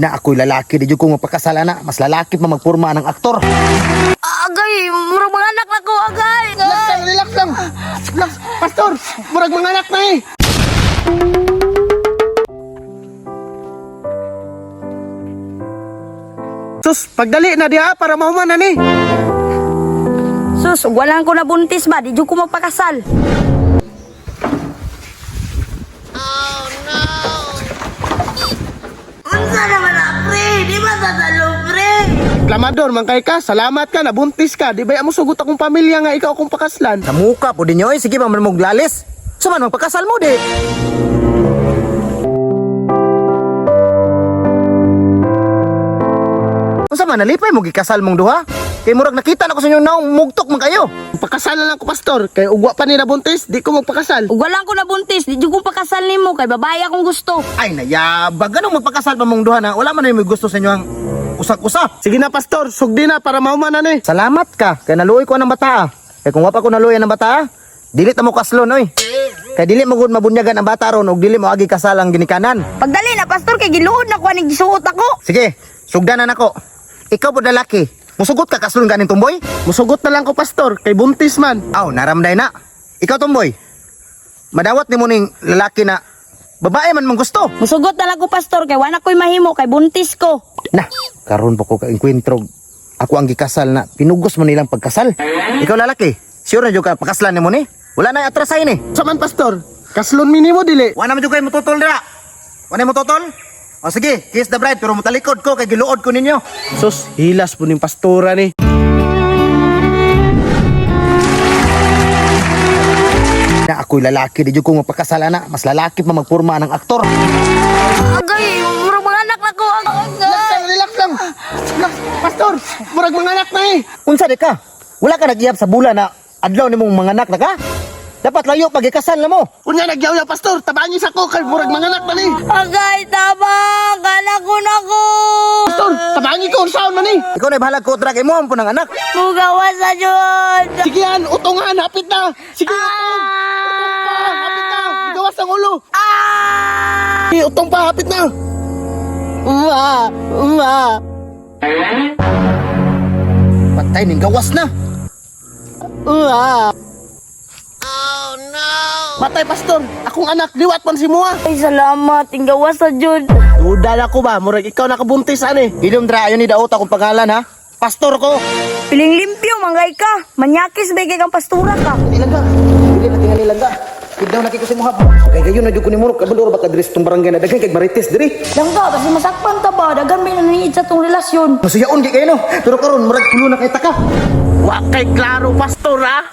Na ako'y lalaki, di jud ko magpakasal ana. Mas lalaki pa magporma ng aktor. Agay, murag mga anak na ko, agay. Relax lang, relax lang. Relax. Pastor, murag mga anak na eh. Sus, pagdali na diha para mahuman na ni. Sus, ug wala ko nabuntis ba, di jud ko magpakasal. Oh no. Unsa naman na, pre? Di ba sasalo, pre? Reklamador man kay ka, salamat ka, nabuntis ka. Di ba mo sugot akong pamilya nga ikaw akong pakaslan? Sa muka po din oy, sige ba man moglalis. Suman magpakasal mo di. Unsa man nalipay mo gikasal mong duha? Kay murag nakita na ko sa inyong naong mugtok man kayo. Pakasal na lang ko, pastor. Kay ugwa pa ni nabuntis, di ko magpakasal. Ug wala ko nabuntis, di jud ko pakasal nimo kay babae akong gusto. Ay nayabag ganong magpakasal pa mong duha na wala man na may gusto sa inyo ang usag-usa. Sige na, pastor, sugdi na para mahuman na ni. Salamat ka kay naluoy ko ng bata. Kay kung wa pa ko naluoy ng bata, dili ta mo kaslon oy. Kay dili mo gud mabunyagan ang bata ron og dili mo agi kasal ang ginikanan. Pagdali na, pastor, kay giluod na ko aning gisuot ako. Sige, sugdanan ako. Ikaw po lalaki, musugot ka kaslon ganin tumboy? Musugot na lang ko, pastor, kay buntis man. Aw, naramday na. Ikaw tumboy, madawat nimo ning lalaki na babae man mong gusto. Musugot na lang ko, pastor, kay wala ko'y mahimo kay buntis ko. Na, karon pa ko ka enkwentro. Ako ang gikasal na pinugos mo nilang pagkasal. Ikaw lalaki, sure na jud ka pakaslan nimo ni? Wala na atrasay ni. Sa man, pastor, kaslon minimo dili. Wala man jud kay motutol dira. Wala mo tutol? O sige, kiss the bride pero mutalikod ko kay giluod ko ninyo. Sus, hilas po ning pastora ni. Na ako'y lalaki, di jud ko magpakasal ana. Mas lalaki pa magporma ng aktor. Agay, murag mga anak na ko. Relax Agay. lang, relax lang. Relax. Pastor, murag mga anak na eh. Unsa di ka? Wala ka nag-iyap sa bulan na adlaw nimong mga anak na ka? Dapat layo pag ikasal na mo. Unya nagyaw pastor, tabangi sa ko kay murag mga anak na ni. Agay, tabang. Anak ko na ko. Pastor, tabangi ko unsaon man ni. Ikaw na bahalag ko drag imo ang punang anak. Mugawa sa Diyos. Sige yan, utungan, hapit na. Sige, utong. Utong pa, hapit na. Gawas ang ulo. Ah! Sige, utong pa, hapit na. Uma, uma. Patay ning gawas na. Uma. Patay, pastor. Akong anak, liwat man si Mua. Ay, salamat. Inggawa sa Diyos. Duda na ko ba, murag ikaw nakabuntis ani. Ilom dra ayon ni daot akong pangalan ha. Pastor ko. Piling limpyo, manggay ka. Manyakis, bigay kang pastura ka. Ilangga. Dili na tingali langga. Kidnaw na kay ko si Muhab. Kay gayon na jud ko ni Murok kabalo ra ba ka diri sa tong barangay na daghan kay marites diri. Langga, kasi masakpan ta ba? Dagan may naniniid sa tong relasyon. Masuyaon gi kayo no. Pero karon murag kulo na kay taka. Wa kay klaro, pastor ha.